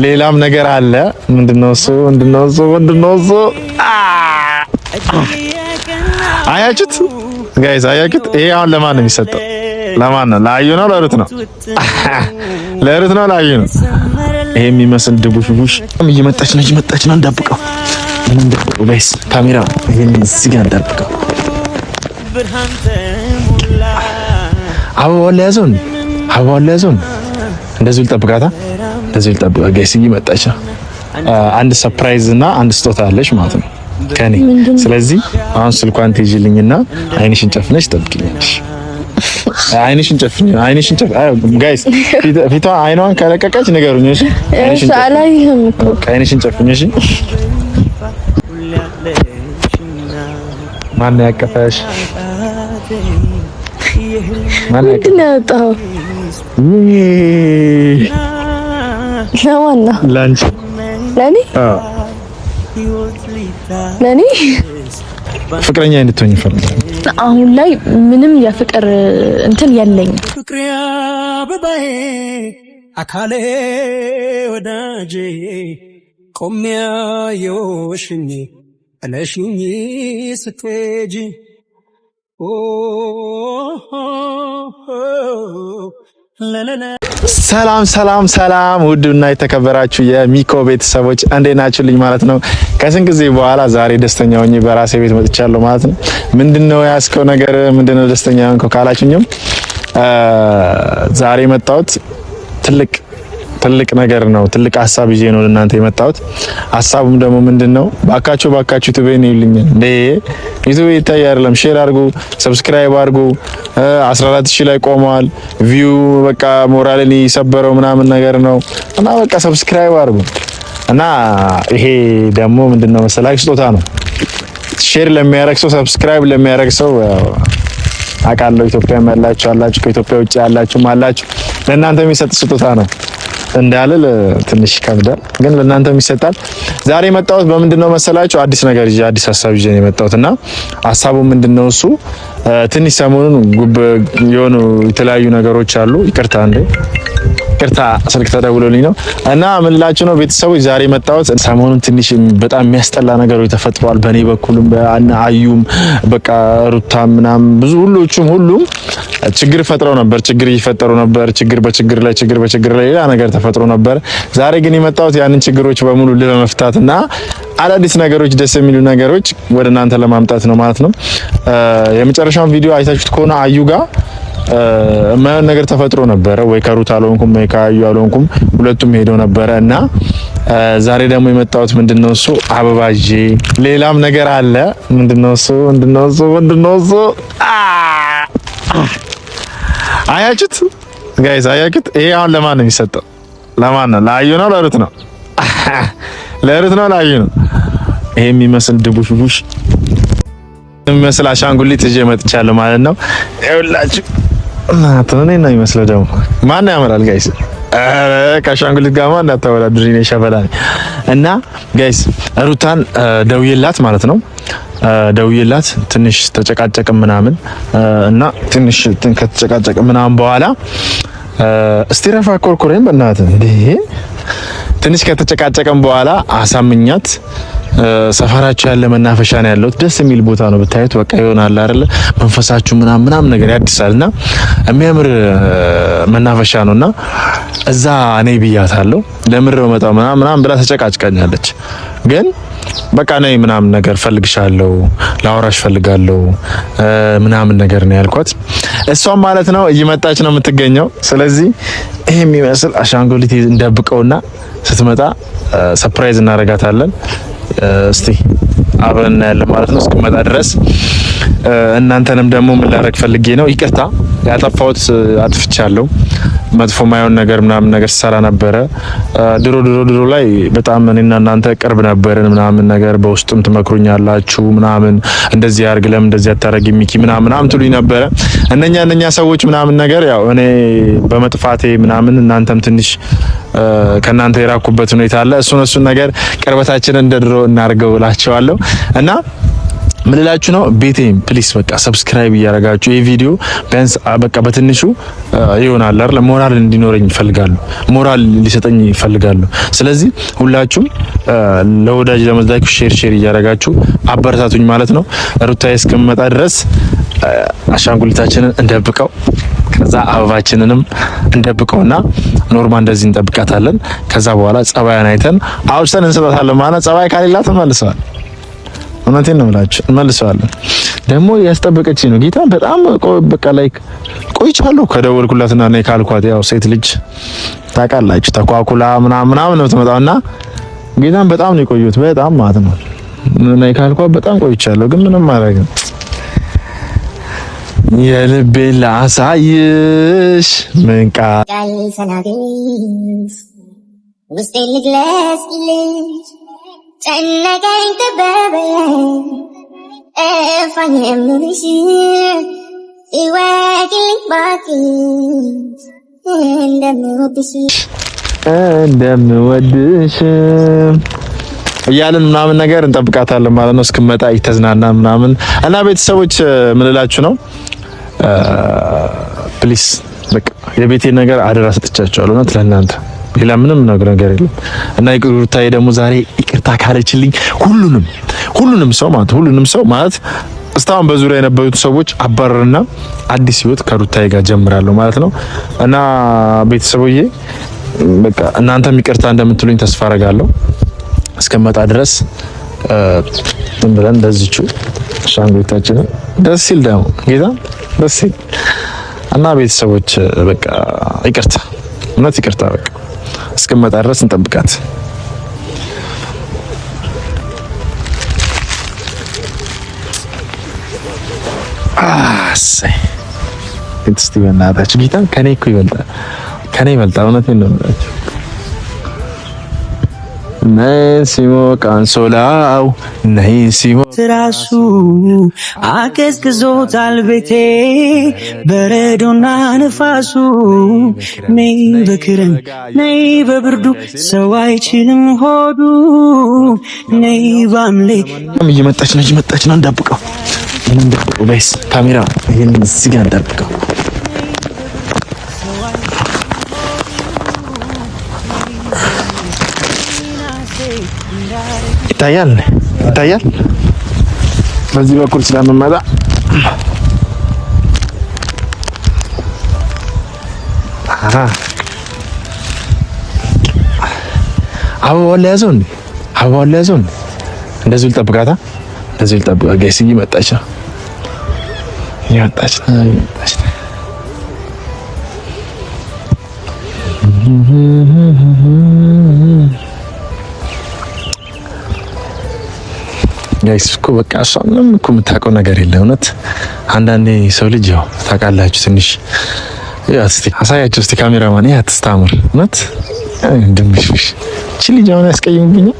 ሌላም ነገር አለ። ምንድነው እሱ? ምንድነው እሱ? ምንድነው እሱ? አያችሁት guys፣ አያችሁት? ይሄ አሁን ለማን ነው የሚሰጠው? ለማን ነው? ለአዩ ነው? ለሩት ነው? ለሩት ነው? ለአዩ ነው? ይሄ የሚመስል ድቡሽቡሽ እየመጣች ነው፣ እየመጣች ነው። እንዳብቀው፣ ምን እንደብቀው guys፣ ካሜራ ይሄን እዚህ ጋር እንዳብቀው። አበባውን ለያዘው እንዴ? አበባውን ለያዘው እንዴ? እንደዚህ ልጠብቃታ፣ እንደዚህ ልጠብቃ። Guys፣ እየመጣች ነው። አንድ surprise እና አንድ ስጦታ አለሽ ማለት ነው ከኔ። ስለዚህ አሁን ስልኳን ትይዥልኝና አይንሽን ጨፍነሽ ጠብቂኛለሽ። አይንሽን ጨፍኝ፣ አይንሽን ጨፍኝ። Guys፣ ፊቷ አይኗን ከለቀቀች ንገሩኝ። እሺ፣ አይንሽን አይንሽን ጨፍኝ። እሺ፣ ማን ያቀፈሽ? ማን ያቀፈሽ? ለማን ነው? ለአንቺ። ለኔ? ለኔ ፍቅረኛ እንድትሆኝ እፈልጋለሁ። አሁን ላይ ምንም የፍቅር እንትን የለኝም። ፍቅሬ አበባዬ፣ አካሌ ወዳጄ፣ ቆሜ አየሁሽኝ ጥለሽኝ ስትሄጂ። ሰላም ሰላም ሰላም፣ ውድና የተከበራችሁ የሚኮ ቤተሰቦች፣ እንዴት ናችሁልኝ ማለት ነው። ከስንት ጊዜ በኋላ ዛሬ ደስተኛ ሆኜ በራሴ ቤት መጥቻለሁ ማለት ነው። ምንድነው ያስከው ነገር፣ ምንድነው ደስተኛ ሆንከው ካላችሁኝም ዛሬ የመጣሁት ትልቅ ትልቅ ነገር ነው። ትልቅ ሀሳብ ይዤ ነው ለእናንተ የመጣሁት። ሀሳቡም ደግሞ ምንድነው? ባካችሁ ባካችሁ ዩቲዩብን ይልኝ እንዴ፣ ዩቲዩብ ይታይ አይደለም፣ share አድርጉ፣ subscribe አድርጉ። 14,000 ላይ ቆመዋል። View በቃ ሞራልን የሰበረው ምናምን ነገር ነው እና በቃ subscribe አድርጉ። እና ይሄ ደግሞ ምንድነው መሰላችሁ፣ ስጦታ ነው። Share ለሚያደርግ ሰው፣ subscribe ለሚያደርግ ሰው፣ አውቃለሁ ኢትዮጵያም ያላችሁ አላችሁ፣ ከኢትዮጵያ ውጭ ያላችሁም አላችሁ። ለእናንተ የሚሰጥ ስጦታ ነው እንዳልል ትንሽ ይከብዳል፣ ግን ለእናንተም ይሰጣል። ዛሬ የመጣሁት በምንድን ነው መሰላችሁ? አዲስ ነገር ይዤ፣ አዲስ ሀሳብ ይዤ ነው የመጣሁት። እና ሀሳቡ ምንድን ነው እሱ፣ ትንሽ ሰሞኑን ጉብ የሆኑ የተለያዩ ነገሮች አሉ። ይቅርታ እንዴ፣ ይቅርታ፣ ስልክ ተደውሎልኝ ነው። እና ምን ላችሁ ነው ቤተሰቦች፣ ዛሬ የመጣሁት ሰሞኑን ትንሽ በጣም የሚያስጠላ ነገሮች ተፈጥሯል። በእኔ በኩልም በአና አዩም በቃ ሩታ ምናምን ብዙ ሁሎቹም ሁሉም ችግር ፈጥረው ነበር። ችግር እየፈጠሩ ነበር። ችግር በችግር ላይ፣ ችግር በችግር ላይ ሌላ ነገር ተፈጥሮ ነበር። ዛሬ ግን የመጣሁት ያንን ችግሮች በሙሉ ለመፍታት እና አዳዲስ ነገሮች፣ ደስ የሚሉ ነገሮች ወደ እናንተ ለማምጣት ነው ማለት ነው። የመጨረሻውን ቪዲዮ አይታችሁት ከሆነ አዩ ጋር የማይሆን ነገር ተፈጥሮ ነበረ። ወይ ከሩት አልሆንኩም ወይ ከአዩ አልሆንኩም፣ ሁለቱም ሄደው ነበረ። እና ዛሬ ደግሞ የመጣሁት ምንድነው እሱ፣ አበባ ይዤ፣ ሌላም ነገር አለ። ምንድነው እሱ? ምንድነው እሱ? ምንድነው እሱ? አያችሁት guys፣ አያችሁት? ይሄ አሁን ለማን ነው የሚሰጠው? ለማን ነው? ለአዩ ነው? ለሩት ነው? ለሩት ነው? ለአዩ ነው? ይሄ የሚመስል ድቡሽቡሽ የሚመስል አሻንጉሊት ይዤ መጥቻለሁ ማለት ነው። ይኸውላችሁ፣ እናት እኔ ነው የሚመስለው። ደግሞ ማን ያምራል guys? ኧረ ከአሻንጉሊት ጋር ማን እንዳታወዳድሪ፣ እኔ ሸበላ ነኝ። እና guys፣ ሩታን ደውዬላት ማለት ነው፣ ደውዬላት ትንሽ ተጨቃጨቅን ምናምን። እና ትንሽ ከተጨቃጨቅን ምናምን በኋላ፣ እስቲ ረፋ ኮርኮሬን በእናትህ እንዴ፣ ትንሽ ከተጨቃጨቅን በኋላ አሳምኛት ሰፈራችሁ ያለ መናፈሻ ነው ያለሁት። ደስ የሚል ቦታ ነው ብታዩት፣ በቃ ይሆናል አይደለ፣ መንፈሳችሁ ምናምን ምናምን ነገር ያድሳል። እና የሚያምር መናፈሻ ነውና እዛ ነይ ብያታለሁ። ለምር ነው መጣው ምናምን ምናምን ብላ ተጨቃጭቃኛለች። ግን በቃ ነይ ምናምን ነገር ፈልግሻለሁ፣ ላወራሽ ፈልጋለሁ ምናምን ነገር ነው ያልኳት። እሷም ማለት ነው እየመጣች ነው የምትገኘው። ስለዚህ ይሄ የሚመስል አሻንጉሊት እንደብቀውና ስትመጣ surprise እናደርጋታለን። እስቲ አብረን እናያለን ማለት ነው። እስክመጣ ድረስ እናንተንም ደግሞ ምን ላደርግ ፈልጌ ነው፣ ይቅርታ፣ ያጠፋሁት አጥፍቻለሁ። መጥፎ ማየውን ነገር ምናምን ነገር ሰራ ነበረ። ድሮ ድሮ ድሮ ላይ በጣም እኔና እናንተ ቅርብ ነበርን ምናምን ነገር፣ በውስጥም ትመክሩኛላችሁ ምናምን፣ እንደዚህ አድርግ፣ ለምን እንደዚህ አታረግ ሚኪ ምናምን ምናምን ትሉኝ ነበረ። እነኛ እነኛ ሰዎች ምናምን ነገር ያው እኔ በመጥፋቴ ምናምን እናንተም ትንሽ ከእናንተ የራኩበት ሁኔታ አለ። እሱን እሱን ነገር ቅርበታችንን እንደ ድሮ እናድርገው እላቸዋለሁ። እና ምን ልላችሁ ነው ቤቴም please በቃ subscribe እያደረጋችሁ ይህ ቪዲዮ ቢያንስ በቃ በትንሹ ይሆናል አይደል ሞራል እንዲኖረኝ ይፈልጋሉ፣ ሞራል ሊሰጠኝ ይፈልጋሉ። ስለዚህ ሁላችሁም ለወዳጅ ለመዝዳችሁ share share እያደረጋችሁ አበረታቱኝ ማለት ነው። ሩታዬ እስከምመጣ ድረስ አሻንጉሊታችንን እንደብቀው ከዛ አበባችንንም እንደብቀውና ኖርማ እንደዚህ እንጠብቃታለን። ከዛ በኋላ ጸባያን አይተን አውስተን እንሰጣታለን ማለት ጸባይ ካሌላት እንመልሰዋለን። እውነቴን ነው የምላችሁ እንመልሰዋለን። ደግሞ ያስጠበቀች ነው ጌታ በጣም በቃ like ቆይቻለሁ ከደወልኩላትና እኔ ካልኳት ያው ሴት ልጅ ታውቃላችሁ ተኳኩላ ምናምን ምናምን ነው የምትመጣውና ጌታን በጣም ነው የቆየሁት በጣም ማለት ነው። እኔ ካልኳት በጣም ቆይቻለሁ፣ ግን ምንም ማድረግ የልቤ ላሳይሽ ምን ቃል ውስጤን ልግለጽልሽ ጨነቀኝ ጠበበኝ ጠፋኝ የምልሽ እወቂልኝ እባክሽ እንደምወድሽ እንደምወድሽ እያልን ምናምን ነገር እንጠብቃታለን ማለት ነው። እስክመጣ ይተዝናና ምናምን እና ቤተሰቦች ምን ነው please በቃ የቤቴ ነገር አደራ ሰጥቻቸዋለሁ። እውነት ለእናንተ ሌላ ምንም ነገር የለም። እና ይቅርታዬ ደግሞ ዛሬ ይቅርታ ካለችልኝ ሁሉንም ሁሉንም ሰው ማለት ሁሉንም ሰው ማለት እስካሁን በዙሪያ የነበሩት ሰዎች አባረርና አዲስ ህይወት ከሩታዬ ጋር ጀምራለሁ ማለት ነው። እና ቤተሰቦዬ በቃ እናንተም ይቅርታ እንደምትሉኝ ተስፋ አረጋለሁ። እስከመጣ ድረስ ዝም ብለን እንደዚቹ አሻንጉሊታችንን ደስ ሲል ደግሞ ጌታ ደስ ሲል እና ቤተሰቦች በቃ ይቅርታ፣ እውነት ይቅርታ። በቃ እስከመጣ ድረስ እንጠብቃት። አሰይ እስቲ በእናታችሁ ጌታ ከኔ እኮ ይበልጣል፣ ከኔ ይበልጣል። እውነቴን ነው የምላችሁ። ነይ ሲሞቅ አንሶላው ነይ ሲሞቅ ትራሱ አቀዝቅዞታል ቤቴ በረዶና ንፋሱ። ነይ በክረምት ነይ በብርዱ ሰው አይችልም ሆዱ። ነይ ባምሌ እየመጣች ነው እየመጣች ነው። እንዳብቀው እንደብቀው guys ካሜራ ይሄን እዚህ ጋር እንዳብቀው ይታያል ይታያል። በዚህ በኩል ስለምመጣ አበባውን ለያዘው እንዴ? አበባውን ለያዘው እንዴ? እንደዚህ ልጠብቃታ፣ እንደዚህ ልጠብቃ። guys እየመጣች ነው፣ እየመጣች ነው፣ እየመጣች ነው። guys እኮ በቃ እሷ ምንም እኮ የምታውቀው ነገር የለ። እውነት አንዳንዴ ሰው ልጅ ያው ታውቃላችሁ፣ ትንሽ እስቲ አሳያቸው እስቲ ካሜራማን፣ ያ ትስታምር እውነት ድንብሽብሽ እቺ ልጅ አሁን ያስቀይምብኛል።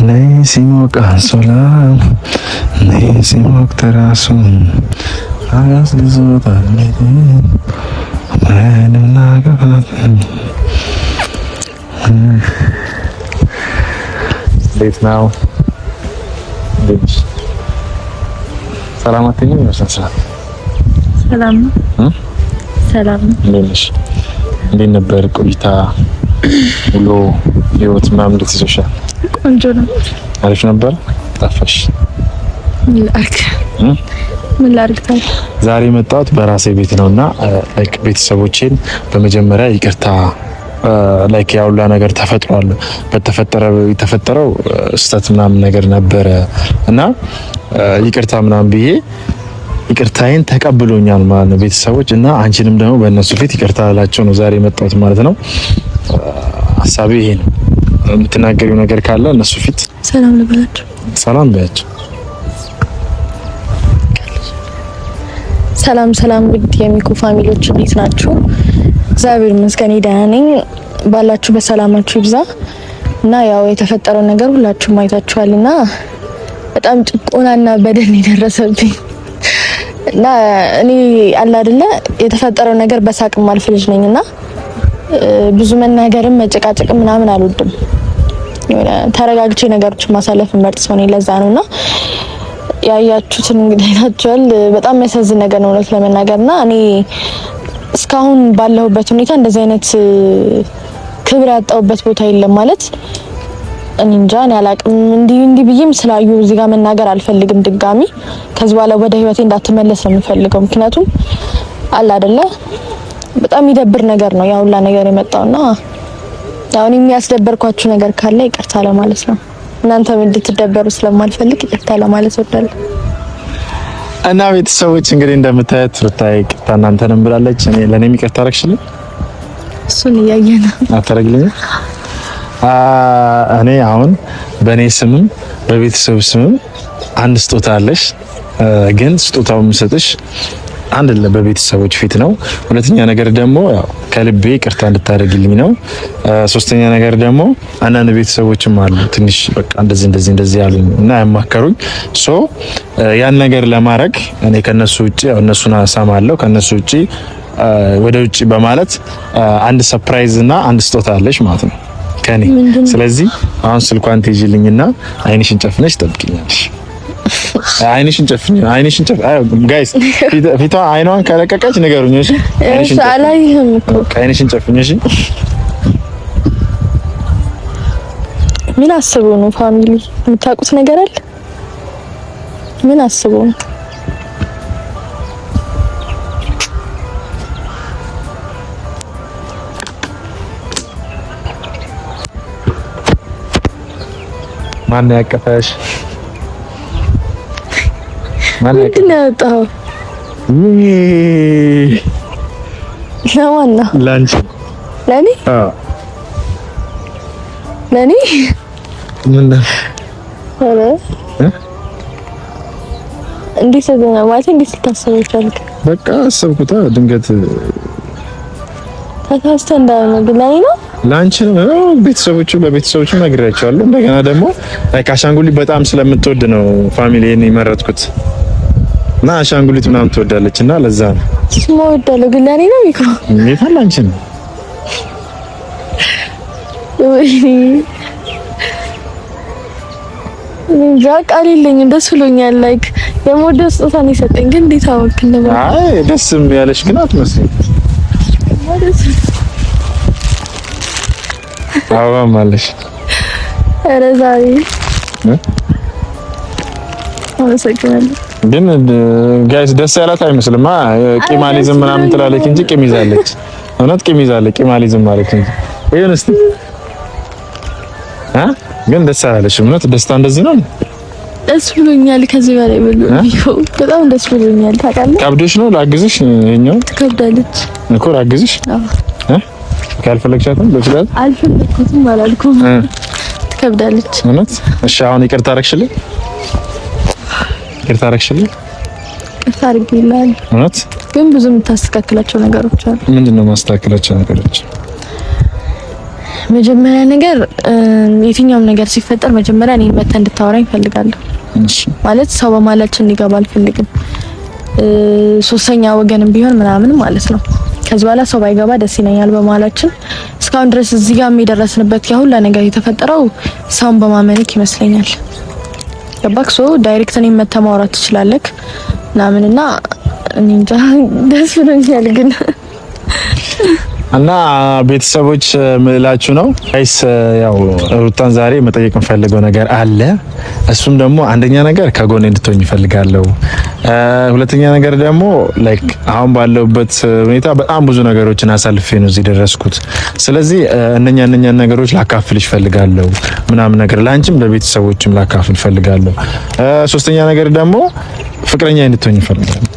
ነይ ሲሞቅ አንሶላ ነይ ሲሞቅ ተራሱ አያስግዞታል ምንም እንዴት ነው? እንዴት ነሽ? ሰላም አትይኝም? ይመስላል ሰላም ነው። ሰላም ነው። እንዴት ነሽ? እንዴት ነበር ቆይታ፣ ውሎ፣ ህይወት ምናምን እንዴት ይዞሻል? ቆንጆ ነው። አሪፍ ነበር። ጠፋሽ። ምን ላድርግ? ምን ላድርግ? ታዲያ ዛሬ የመጣሁት በራሴ ቤት ነውና like ቤተሰቦቼን በመጀመሪያ ይቅርታ like ያውላ ነገር ተፈጥሯል። የተፈጠረው ስህተት ምናምን ነገር ነበረ እና ይቅርታ ምናምን ብዬ ይቅርታዬን ተቀብሎኛል ማለት ነው ቤተሰቦች እና አንቺንም ደግሞ በእነሱ ፊት ይቅርታ እላቸው ነው ዛሬ የመጣሁት ማለት ነው። ሀሳቤ ይሄ ነው። የምትናገሪው ነገር ካለ እነሱ ፊት ሰላም ልበላቸው። ሰላም በያቸው። ሰላም ሰላም፣ ውድ የሚኩ family ዎች እንዴት ናችሁ? እግዚአብሔር ይመስገን ደህና ነኝ። ባላችሁ በሰላማችሁ ይብዛ እና ያው የተፈጠረው ነገር ሁላችሁም አይታችኋል እና በጣም ጭቆናና በደል የደረሰብኝ እና እኔ አለ አይደለ የተፈጠረው ነገር በሳቅ ማልፍ ልጅ ነኝ እና ብዙ መናገርም መጨቃጨቅም ምናምን አልወድም። የሆነ ተረጋግቼ ነገሮችን ማሳለፍ መርጥ ሰው ነኝ። ለዛ ነውና ያያችሁትን እንግዲህ አይታችኋል። በጣም የሚያሳዝን ነገር ነው እውነት ለመናገርና እኔ እስካሁን ባለሁበት ሁኔታ እንደዚህ አይነት ክብር ያጣሁበት ቦታ የለም ማለት እኔ እንጃ፣ እኔ አላቅም። እንዲህ እንዲህ ብዬም ስላዩ እዚህ ጋር መናገር አልፈልግም ድጋሚ። ከዚህ በኋላ ወደ ህይወቴ እንዳትመለስ ነው የምፈልገው። ምክንያቱም አለ አይደለ በጣም የሚደብር ነገር ነው ያ ሁላ ነገር የመጣውና አሁን የሚያስደበርኳችሁ ነገር ካለ ይቅርታ ለማለት ነው። እናንተም እንድትደበሩ ስለማልፈልግ ይቅርታ ለማለት እወዳለሁ። እና ቤተሰቦች እንግዲህ እንደምታዩት ሩታ ይቅርታ እናንተንም ብላለች። እኔ ለኔም ይቅርታ አደረግሽልኝ? እሱን እያየ ነው። አታረግልኝም? እኔ አሁን በእኔ ስምም በቤተሰብ ስምም አንድ ስጦታ አለሽ። ግን ስጦታው የምሰጥሽ አንድ በቤተሰቦች ፊት ነው። ሁለተኛ ነገር ደግሞ ያው ከልቤ ይቅርታ እንድታደርግልኝ ነው። ሶስተኛ ነገር ደግሞ አንዳንድ ቤተሰቦችም አሉ ትንሽ በቃ እንደዚህ እንደዚህ እንደዚህ ያሉኝ እና ያማከሩኝ፣ so ያን ነገር ለማድረግ እኔ ከነሱ ውጪ ያው እነሱን አሳማለሁ፣ ከነሱ ውጪ ወደ ውጪ በማለት አንድ surprise እና አንድ ስጦታ አለሽ ማለት ነው ከኔ። ስለዚህ አሁን ስልኳን ትይዥልኝና አይንሽን ጨፍነሽ ትጠብቂኛለሽ። አይንሽን ጨፍኝ፣ አይንሽን ጨፍኝ። አይ guys፣ ፊቷ አይኗን ከለቀቀች ንገሩኝ። እሺ፣ አይንሽን አላየህም እኮ። አይንሽን ጨፍኝ። እሺ፣ ምን አስበው ነው family? የምታውቁት ነገር አለ? ምን አስበው ነው? ማን ያቀፈሽ? ምንድን ነው ያወጣኸው? ለማን ነው? ለአንቺ። ለእኔ? አዎ። ለእኔ? ምን ነው? ኧረ እንዴት ማለት እንዴት ልታስበው ቻልክ? በቃ አሰብኩታ ድንገት። ተሳስተህ እንዳልሆነ ግን ለእኔ ነው? ለአንቺ ነው። ቤተሰቦቹ ለቤተሰቦቹ ነግሬያቸዋለሁ። እንደገና ደግሞ like አሻንጉሊት በጣም ስለምትወድ ነው family ን የመረጥኩት እና አሻንጉሊት ምናምን ትወዳለች እና ለዛ ነው። እሱማ እወዳለሁ ግን ለእኔ ነው ሚኮ? እንዴት ለአንቺ ነው? እንጃ ቃል የለኝም። ደስ ብሎኛል። like የምወደው ስጦታ ነው የሰጠኝ። ግን እንዴት አወክ? እንደማ አይ ደስም ያለሽ ግን አትመስልም። አበባም አለሽ። ኧረ ዛሬ አመሰግናለሁ። ግን guys ደስ ያላት አይመስልም። ቂማሊዝም ምናምን ትላለች እንጂ ቂም ይዛለች። እውነት ቂም ይዛለች። ቂማሊዝም ማለት እንጂ ይሁን እስቲ አ ግን ደስ አላለሽም? እውነት ደስታ እንደዚህ ነው። ደስ ብሎኛል። ከዚህ በላይ ብሎ በጣም ደስ ብሎኛል። ታውቃለህ፣ ከብዶሽ ነው ላግዝሽ? ይኸኛው ትከብዳለች እኮ ላግዝሽ። አዎ ካልፈለግሻትም በፍላት አልፈለግኩትም አላልኩም። ትከብዳለች እውነት። እሺ አሁን ይቅርታ አደረግሽልኝ? ይቅርታ አደረግሽልኝ? ይቅርታ አድርጌልሃለሁ። እውነት ግን ብዙ የምታስተካክላቸው ነገሮች አሉ። ምንድን ነው የማስተካክላቸው ነገሮች? መጀመሪያ ነገር የትኛውም ነገር ሲፈጠር መጀመሪያ እኔን መተህ እንድታወራኝ እፈልጋለሁ። እሺ ማለት ሰው በመሀላችን እንዲገባ አልፈልግም። ሶስተኛ ወገንም ቢሆን ምናምን ማለት ነው። ከዚህ በኋላ ሰው ባይገባ ደስ ይለኛል በመሀላችን። እስካሁን ድረስ እዚህ ጋር የደረስንበት ያ ሁላ ነገር የተፈጠረው ሰውን በማመንክ ይመስለኛል። ገባክ? so direct እኔን መተህ ማውራት ትችላለህ ምናምን እና እኔ እንጃ ደስ ብሎኛል ግን እና ቤተሰቦች ምላችሁ ነው guys፣ ያው ሩታን ዛሬ መጠየቅ የምፈልገው ነገር አለ። እሱም ደግሞ አንደኛ ነገር ከጎኔ እንድትሆኝ እፈልጋለሁ። ሁለተኛ ነገር ደግሞ like አሁን ባለሁበት ሁኔታ በጣም ብዙ ነገሮችን አሳልፌ ነው እዚህ ደረስኩት። ስለዚህ እነኛ ነገሮች ላካፍልሽ እፈልጋለሁ ምናምን ነገር ለአንቺም ለቤተሰቦችም ላካፍል እፈልጋለሁ። ሶስተኛ ነገር ደግሞ ፍቅረኛ እንድትሆኝ እፈልጋለሁ።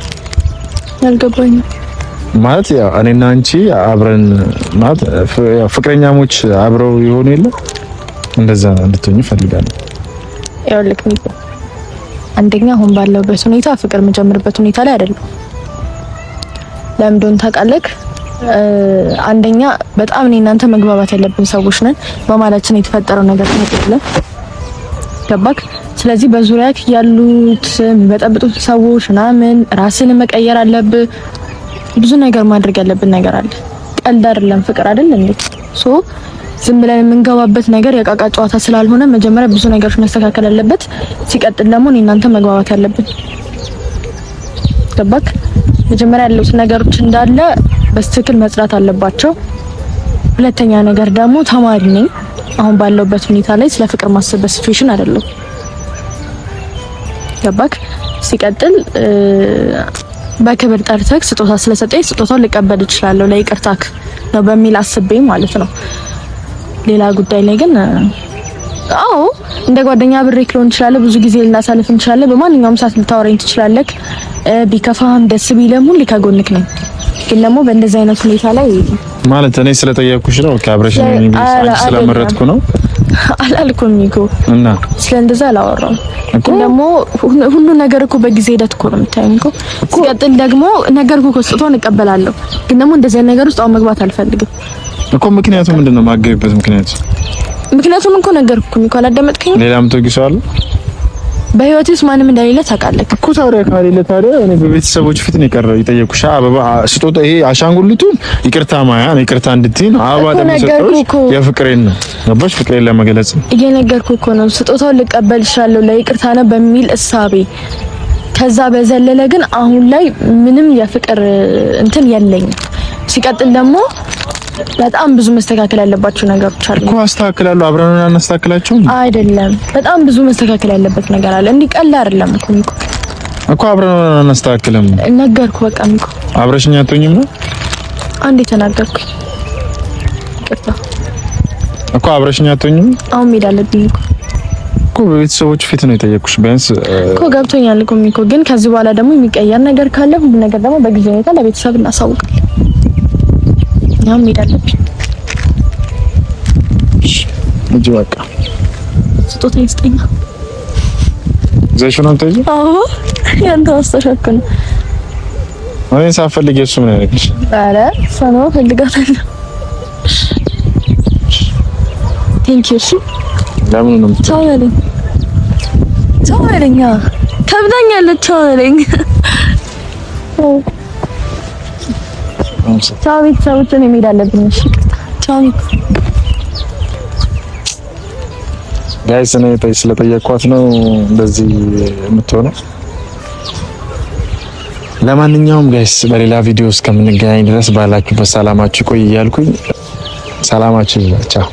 አልገባኝም። ማለት ያው እኔና አንቺ አብረን ማለት ያው ፍቅረኛሞች አብረው የሆኑ የለ እንደዛ እንድትሆኝ እፈልጋለሁ። ይኸውልህ ሚኮ፣ አንደኛ አሁን ባለሁበት ሁኔታ ፍቅር የምጀምርበት ሁኔታ ላይ አይደለም። ለምን እንደሆነ ታውቃለህ? አንደኛ በጣም እኔ እናንተ መግባባት ያለብን ሰዎች ነን። በመሀላችን የተፈጠረው ነገር ታውቃለህ፣ ገባክ? ስለዚህ በዙሪያክ ያሉት የሚበጠብጡት ሰዎች ምናምን ራስን መቀየር አለብህ። ብዙ ነገር ማድረግ ያለብን ነገር አለ። ቀልድ አይደለም ፍቅር አይደል እንዴ? so ዝም ብለን የምንገባበት ነገር የቃቃ ጨዋታ ስላልሆነ መጀመሪያ ብዙ ነገሮች መስተካከል አለበት። ሲቀጥል ደግሞ እኔ እናንተ መግባባት አለብን። ገባክ? መጀመሪያ ያሉት ነገሮች እንዳለ በትክክል መጽዳት አለባቸው። ሁለተኛ ነገር ደግሞ ተማሪ ነኝ። አሁን ባለውበት ሁኔታ ላይ ስለ ፍቅር ማሰብበት situation አይደለም። ገባክ? ሲቀጥል በክብር ጠርተክ ስጦታ ስለሰጠኝ ስጦታውን ልቀበል እችላለሁ፣ ለይቅርታክ ነው በሚል አስቤ ማለት ነው። ሌላ ጉዳይ ላይ ግን አዎ እንደ ጓደኛ ብሬክ ሊሆን ይችላል። ብዙ ጊዜ ልናሳልፍ እንችላለን። በማንኛውም ሰዓት ልታወራኝ ትችላለህ። ቢከፋህም ደስ ቢልም ሁሌ ከጎንክ ነኝ። ግን ደግሞ በእንደዚህ አይነት ሁኔታ ላይ ማለት እኔ ስለጠየቅኩሽ ነው። Okay አብረሽ ነው አንቺ ስለመረጥኩ ነው አላልኩም እኮ እና ስለ እንደዛ አላወራሁም። ግን ደግሞ ሁሉ ነገር እኮ በጊዜ ሂደት እኮ ነው የምታየው እኮ። ሲቀጥል ደግሞ ነገርኩህ እኮ ስጦታውን እቀበላለሁ። ግን ደግሞ እንደዚህ አይነት ነገር ውስጥ አሁን መግባት አልፈልግም እኮ። ምክንያቱ ምንድን ነው የማገቢበት ምክንያት? ምክንያቱም እኮ ነገርኩህ እኮ አላዳመጥከኝም። ሌላ የምትወጊው ሰው አለ በህይወቴ ውስጥ ማንም እንደሌለ ታውቃለህ እኮ። ታዲያ ካሌለ ታዲያ እኔ በቤተሰቦች ፊት ነው የቀረው የጠየኩሽ። አበባ ስጦታ፣ ይሄ አሻንጉሊቱን ይቅርታ ማያ ነው ይቅርታ እንድትይ ነው። አበባ ደግሞ ሰጠሁሽ የፍቅሬን ነው ገባሽ? ፍቅሬን ለመግለጽ ነው እየነገርኩህ እኮ ነው። ስጦታውን ልቀበል እችላለሁ ለይቅርታ ነው በሚል እሳቤ። ከዛ በዘለለ ግን አሁን ላይ ምንም የፍቅር እንትን የለኝም። ሲቀጥል ደግሞ በጣም ብዙ መስተካከል ያለባቸው ነገሮች አሉ እኮ። አስተካክላለሁ። አብረን አናስተካክላቸውም አይደለም። በጣም ብዙ መስተካከል ያለበት ነገር አለ። እንዲህ ቀላል አይደለም እኮ ሚኮ። እኮ አብረን አናስተካክልም ነገርኩህ። በቃ ሚኮ አብረሽኝ አትሆኝም ነው አንዴ ተናገርኩኝ። ይቅርታ እኮ አብረሽኝ አትሆኝም። አሁን መሄድ አለብኝ እኮ። እኮ በቤተሰቦች ፊት ነው የጠየቅኩሽ። ቢያንስ እኮ ገብቶኛል እኮ ሚኮ። ግን ከዚህ በኋላ ደግሞ የሚቀየር ነገር ካለ ሁሉ ነገር ደግሞ በጊዜ ሁኔታ ለቤተሰብ እናሳውቃለን። አሁን መሄድ አለብኝ። እሺ እጅ በቃ ስጦታ ይስጠኛ። ዘይሽ ነው የምትሄጂው? አዎ ያንተ ማስታወሻ እኮ ነው። እኔን ሳትፈልጊ እሱ ምን ያደርግልሽ? ኧረ እሷ ነው እፈልጋታለሁ። Thank you። እሺ ለምን ነው? ቻው በለኝ፣ ቻው በለኝ። ከብዳኛለች። ቻው በለኝ። ቻው ቤተሰቦች፣ እኔ መሄድ አለብኝ። እሺ ቻው Guys። እኔ ስለጠየኳት ነው እንደዚህ የምትሆነው። ለማንኛውም guys በሌላ ቪዲዮ እስከምንገናኝ ድረስ ባላችሁበት ሰላማችሁ ቆይ እያልኩኝ ሰላማችሁ ይብዛ። ቻው።